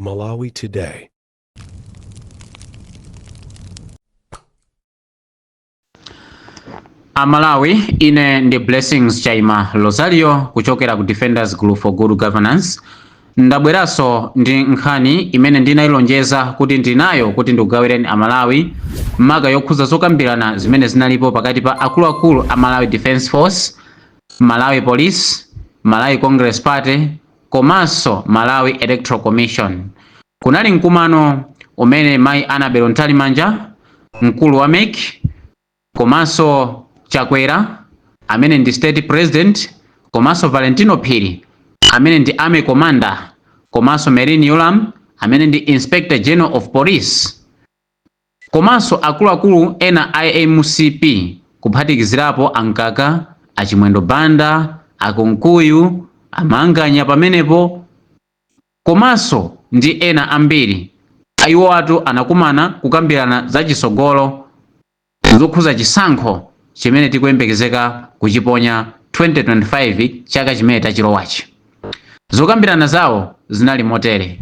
Malawi Today. Amalawi, ine ndi Blessings Chaima Rosario kuchokera ku Defenders Group for Good Governance. Ndabweranso ndi nkhani imene ndinayilonjeza kuti ndinayo kuti ndikugawireni Amalawi, maka yokhuza zokambirana zimene zinalipo pakati pa akuluakulu a Malawi Defence Force, Malawi Police, Malawi Congress Party komanso Malawi Electoral Commission. Kunali mkumano umene Mayi Annabel Mtalimanja, mkulu wa MEC, komanso Chakwera amene ndi state president, komanso Valentino Phiri amene ndi army commander, komanso Merlyne Yolamu amene ndi inspector general of police, komanso akuluakulu ena a MCP kuphatikizirapo a Mkaka, a Chimwendo Banda, a Kunkuyu, amanganya pamenepo, komanso ndi ena ambiri. Iwo atu anakumana kukambirana za chisogolo zokhuza chisankho chimene tikuyembekezeka kuchiponya 2025, chaka chimene tachilowachi. Zokambirana zawo zinali motere.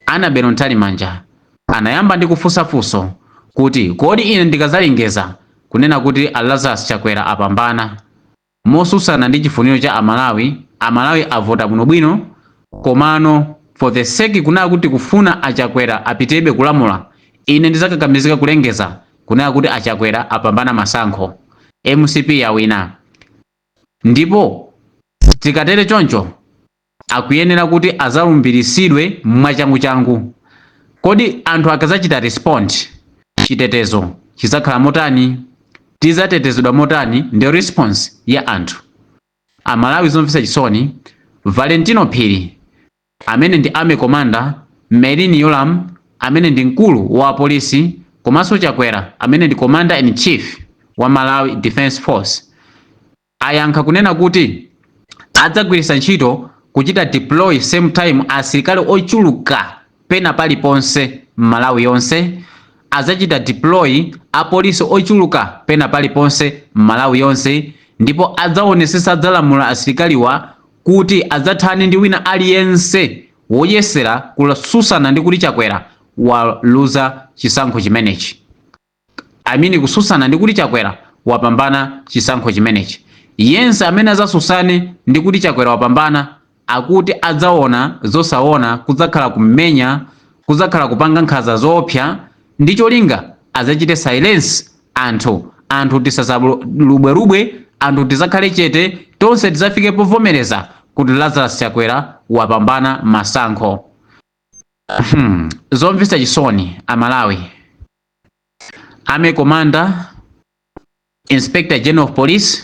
Annabel Mtalimanja anayamba ndi kufunsafunso kuti, kodi ine ndikazalengeza kunena kuti a Lazarus Chakwera apambana mosusana ndi chifuniro cha Amalawi, Amalawi avota bwinobwino, komano for the sake kunena kuti kufuna aChakwera apitebe kulamula, ine ndizakakamizika kulengeza kunena kuti aChakwera apambana masankho, MCP yawina, ndipo tikatere choncho akuyenera kuti azalumbiritsidwe mwachanguchangu, kodi anthu akazachita respond, chitetezo chizakhala motani? Tizatetezedwa motani ndi response ya anthu Amalawi? Zomvetsa chisoni, Valentino Phiri amene ndi army commander, Merlyne Yolamu amene ndi mkulu wa polisi, komanso Chakwera amene ndi commander in chief wa Malawi Defence Force ayankha kunena kuti adzagwiritsa ntchito kuchita deploy same time asilikali ochuluka pena paliponse m'Malawi yonse, adzachita deploy apolisi ochuluka pena paliponse m'Malawi yonse, ndipo adzaonesesa, adzalamula asilikaliwa kuti adzathane ndi wina aliyense woyesera kususana ndi kuti Chakwera waluza chisankho chimenechi, I mean, kususana ndi kuti Chakwera wapambana chisankho chimenechi. Yense amene azasusane ndi kuti Chakwera wapambana, akuti adzaona zosaona. Kudzakhala kumenya, kudzakhala kupanga nkhanza zoopsa ndi cholinga adzachite silence anthu, anthu tisazalubwerubwe, anthu tizakhale chete, tonse tidzafike povomereza kuti Lazarus Chakwera wapambana masankho. Zomvetsa chisoni Amalawi, army commander, inspector general of police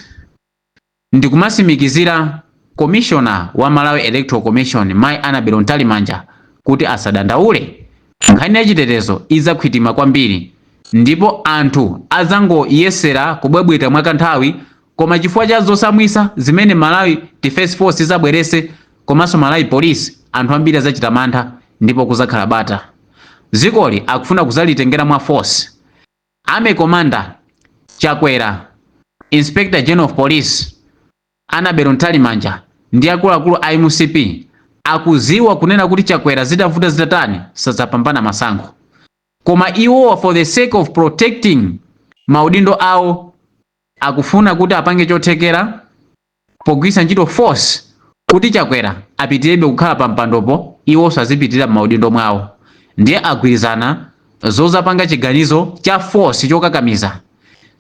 ndikumasimikizira commissioner wa Malawi Electoral Commission, Mai Annabel Mtalimanja, kuti asadandaule, nkhani ya chitetezo idzakhwitima kwambiri ndipo anthu adzangoyesera kubwebweta mwakanthawi, koma chifukwa cha zosamwisa zimene Malawi Defence Force izabwerese komanso Malawi Police, anthu ambiri adzachita mantha ndipo kuzakhala bata. Zikoli akufuna kuzalitengera mwa force. Army commander, Chakwera, inspector general of police, Annabel Mtalimanja ndi akuluakulu a MCP akuziwa kunena kuti Chakwera zitavuta zitatani sadzapambana masankho, koma iwowa for the sake of protecting maudindo awo akufuna kuti apange chothekera pogwiritsa ntchito force kuti Chakwera apitirebe kukhala pa mpandopo, iwonso azipitirira m'maudindo mwawo. Ndiye agwirizana zozapanga chiganizo cha force chokakamiza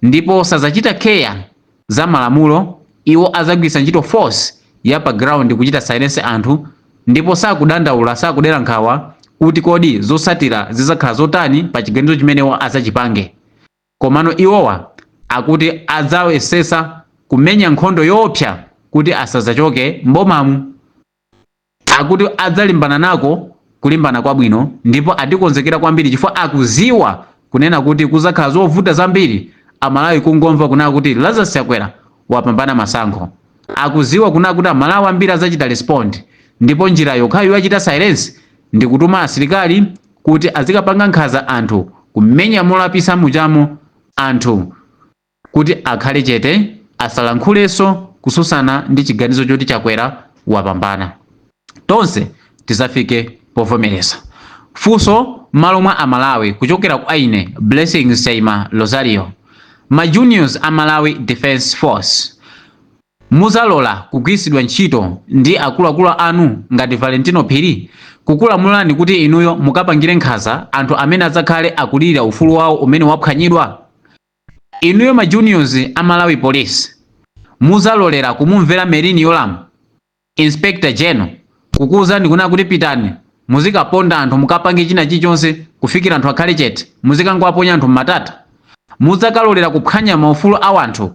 ndipo sazachita care za malamulo. Iwo azagwiritsa ntchito force ya pa ground kuchita silence anthu, ndipo sakudandaula, sakudera nkhawa kuti kodi zosatira zizakhala zotani pa chiganizo chimenewo azachipange. Komano iwowa akuti adzayesesa kumenya nkhondo yoopsa kuti asazachoke mbomamu. Akuti adzalimbana nako kulimbana kwabwino ndipo atikonzekera kwambiri chifukwa akuziwa kunena kuti kuzakhala zovuta zambiri Amalawi kungomva kunena kuti Lazarus Chakwera wapambana masankho. Akuziwa kunena kuti Amalawi ambiri azachita respond, ndipo njira yokhayo yochita silence ndi kutuma asilikali kuti azikapanga nkhanza anthu, kumenya molapisa muchamo anthu kuti akhale chete, asalankhulenso kususana ndi chiganizo choti Chakwera wapambana, tonse tizafike povomereza. Funso m'malo mwa Amalawi kuchokera kwa ine Blessings Chaima Rosario: ma juniors a Malawi Defense Force, muzalola kugwiritsidwa ntchito ndi akuluakulu anu ngati Valentino Phiri kukulamulani kuti inuyo mukapangire nkhanza anthu amene adzakhale akulira ufulu wawo umene waphwanyidwa? Inuyo ma juniors a Malawi Police, muzalolera kumumvera Merlyne Yolamu, Inspector General, kukuwuzani kuna kuti pitani muzikaponda anthu, mukapange china chilichonse kufikira anthu akhale chete, muzikangowaponya anthu mmatata? Mudzakalolera kuphwanya maufulu a anthu,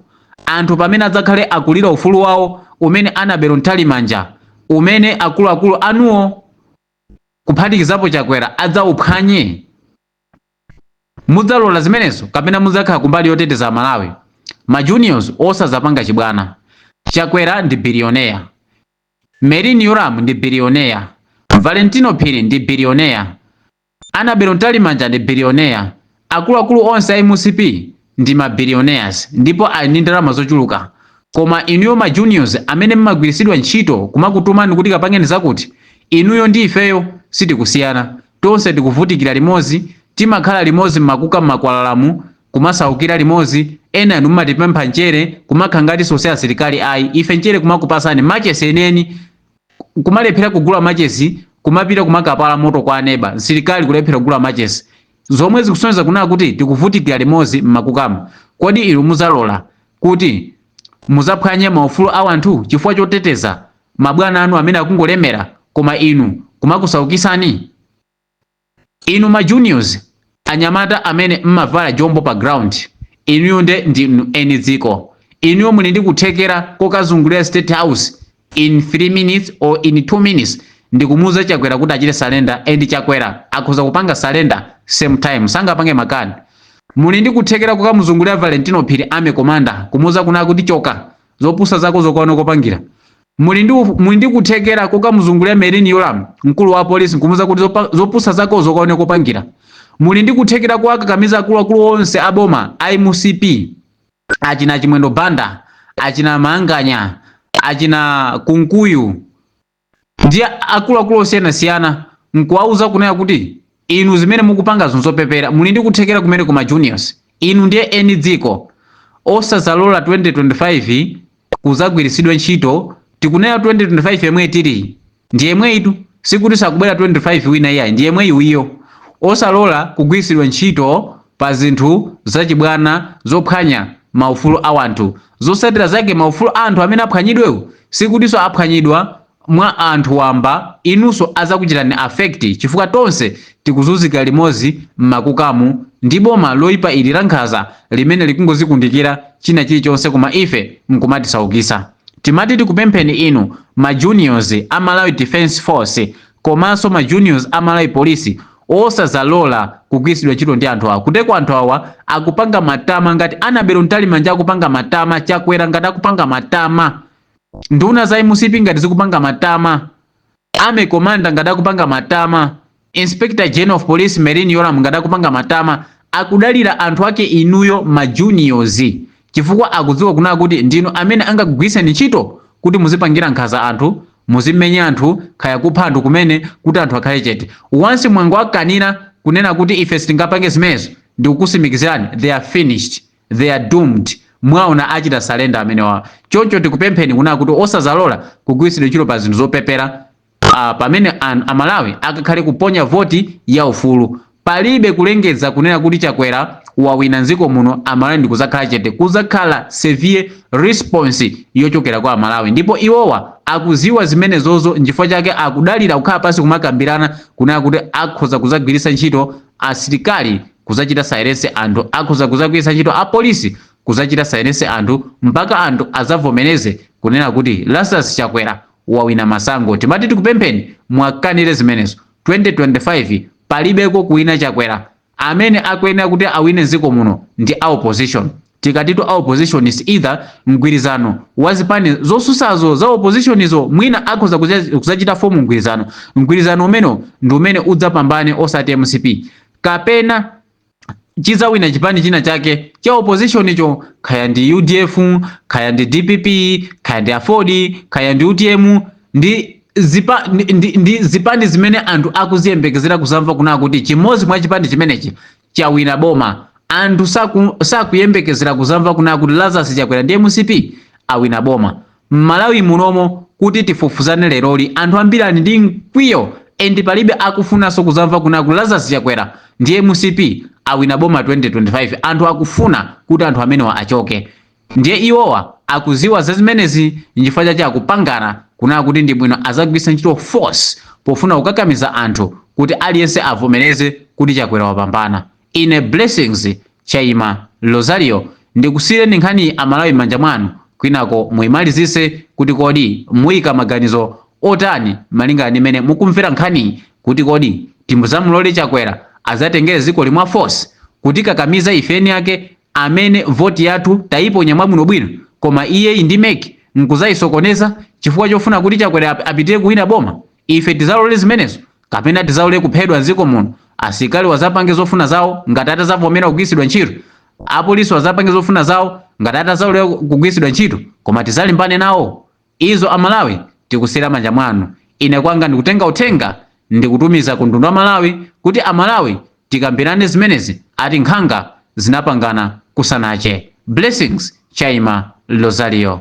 anthu pamene adzakhale akulira ufulu wawo umene Annabel Mtalimanja, umene akuluakulu anuwo kuphatikizapo Chakwera adzauphwanye? Mudzalola zimenezo kapena mudzakhala kumbali yoteteza Malawi? Ma juniors, osazapanga chibwana. Chakwera ndi billionaire, Merlyne Yolamu ndi billionaire, Valentino Phiri ndi billionaire, Annabel Mtalimanja ndi billionaire, akuluakulu onse a MCP ndi ma billionaires ndipo ali ndi ndalama zochuluka. Koma inuyo ma juniors amene mmagwiritsidwa ntchito kumakutumani kuti kapangeni zakuti, inuyo ndi ifeyo sitikusiyana. Tonse tikuvutikira limodzi, timakhala limodzi mmakuka, mmakwalalamu, kumasaukira limodzi. Ena inu mmatipempha mchere, kumakhala ngati sose asilikali ayi. Ife mchere kumakupasani, machesi eneni kumalephera kugula machesi, kumapita kumakapala moto kwa aneba. Msilikali kulephera kugula machesi, zomwe zikusonyeza kunena kuti tikuvutikira limodzi mmakukamo. Kodi inu muzalola kuti muzaphwanye maufulu a anthu chifukwa choteteza mabwana anu amene akungolemera koma inu kumakusaukisani? Inu ma juniors, anyamata amene mmavala jombo pa ground, inuyo nde ndinu eni dziko. Inuyo muli ndi kuthekera kokazungulira State House in 3 minutes or in 2 minutes ndikumuuza Chakwera kuti achite surrender, and Chakwera akhoza kupanga surrender same time, sangapange makani. Muli ndi kuthekera kukamuzungulira Valentino Phiri, army commander, kumuuza kuna kuti choka, zopusa zako zokwana kopangira. Muli ndi kuthekera kukamuzungulira Merlyne Yolamu, mkulu wa polisi, nkumuuza kuti zopusa zako zokaone kopangira. Muli ndi kuthekera kuwakakamiza akuluakulu onse aboma a MCP, achina Chimwendo Banda, achina Manganya, achina Kunkuyu ndi akuluakulu osiyanasiyana, nkuwauza kunena kuti inu zimene mukupanga nzopepera. Muli ndi kuthekera kumene kuma juniors. Inu ndiye eni dziko. Osazalola 2025 kuzagwiritsidwa ntchito. Tikunena 2025 yemwe tili ndi yemwe itu, sikuti sakubwera 25 wina iyayi, ndi yemwe iwiyo. Osalola kugwiritsidwa ntchito pa zinthu zachibwana zophwanya maufulu a anthu. Zotsatira zake, maufulu a anthu amene aphwanyidwewo sikutinso aphwanyidwa mwa anthu wamba, inunso azakuchitani affect, chifukwa tonse tikuzunzika limodzi mmakukamu ndi boma loyipa ili la nkhanza limene likungozikundikira china chilichonse koma ife nkumatisaukisa. Timati tikupempheni inu ma juniors a Malawi Defense Force komanso ma juniors a Malawi Police, osazalola kugwiritsidwa ntchito ndi anthu awa. Kuteko anthu awa akupanga matama, ngati Annabel Mtalimanja akupanga matama, Chakwera ngati akupanga matama, nduna za MCP ngati zikupanga matama, army commander ngati akupanga matama, Inspector General of Police Merlyne Yolamu ngati akupanga matama, akudalira anthu ake inuyo ma juniors, chifukwa akudziwa kunena kuti ndinu amene angakugwiritseni ntchito kuti muzipangira nkhanza anthu, muzimenya anthu, kaya kupha anthu kumene, kuti anthu akhale chete. Once mwangowakanira kunena kuti ife sitingapange zimenezo, ndikukusimikizirani, they are finished, they are doomed. Mwaona achita surrender amenewa. Choncho tikupempheni kunena kuti osazalola kugwiritsidwa ntchito pa zinthu zopepera pamene Amalawi akakhale kuponya voti ya ufulu. Palibe kulengeza kunena kuti Chakwera wawina mdziko muno, Amalawi ndikuzakhala chete. Kuzakhala severe response yochokera kwa Amalawi, ndipo iwowa akuziwa zimenezozo. Nchifukwa chake akudalira kukhala pasi kumakambirana kunena kuti akhoza kuzagwiritsa ntchito asilikali kuzachita silence anthu, akhoza kuzagwiritsa ntchito apolisi kuzachita silence anthu, mpaka anthu azavomereze kunena kuti Lazarus Chakwera wawina masankho. Timati tikupempheni mwakanire zimenezo. 2025 palibeko kuwina Chakwera. Amene akuyenera kuti awine mdziko muno ndi a opposition. Tikatitu a opposition is either mgwirizano wa zipani zosusazo za opposition izo, mwina akhoza kuzachita form mgwirizano. Mgwirizano umene ndi umene udzapambane, osati MCP, kapena chizawina chipani china chake cha opposition icho, kaya ndi UDF, kaya ndi DPP, kaya ndi AFORD, kaya ndi UTM, ndi Ndi zipani zimene anthu akuziyembekezera kuzamva kunena kuti chimodzi mwa chipani chimenechi chawina boma. Anthu sakuyembekezera kuzamva kunena kuti Lazarus Chakwera ndi MCP awina boma Mmalawi munomo. Kuti tifufuzane leroli, anthu ambiri ali ndi mkwiyo and palibe akufunanso kuzamva kunena kuti Lazarus Chakwera ndi MCP awina boma 2025. Anthu akufuna kuti anthu amenewa achoke. Ndiye iwowa akuziwa za zimenezi, nchifukwa chache akupangana kunena kuti ndi bwino azagwiritsa ntchito force pofuna kukakamiza anthu kuti aliyense avomereze kuti Chakwera wapambana. Ine Blessings Chaima Rosario ndikusiyireni nkhani, Amalawi, m'manja mwanu, kwinako muyimalizise kuti kodi muyika maganizo otani malingana ndi mmene mukumvera nkhaniyi, kuti kodi timuzamulole Chakwera azatengere dziko limwa force kutikakamiza ifeni ake amene voti yathu tayiponya mwabwinobwino, koma iyeyi ndi MEC nkuzayisokoneza chifukwa chofuna kuti Chakwera apitire kuwina boma? Ife tizalole zimenezo, kapena tizalole kuphedwa mdziko muno, asilikali wazapange zofuna zawo ngati atazavomera kugwiritsidwa ntchito, apolisi wazapange zofuna zawo ngati atazalolera kugwiritsidwa ntchito, koma tizalimbane nawo? Izo, Amalawi, tikusiyira manja mwanu. Ine kwanga ndikutenga uthenga ndikutumiza ku mtundu wa Malawi kuti Amalawi tikambirane zimenezi. Ati nkhanga zinapangana kusanache. Blessings Chaima Rosario.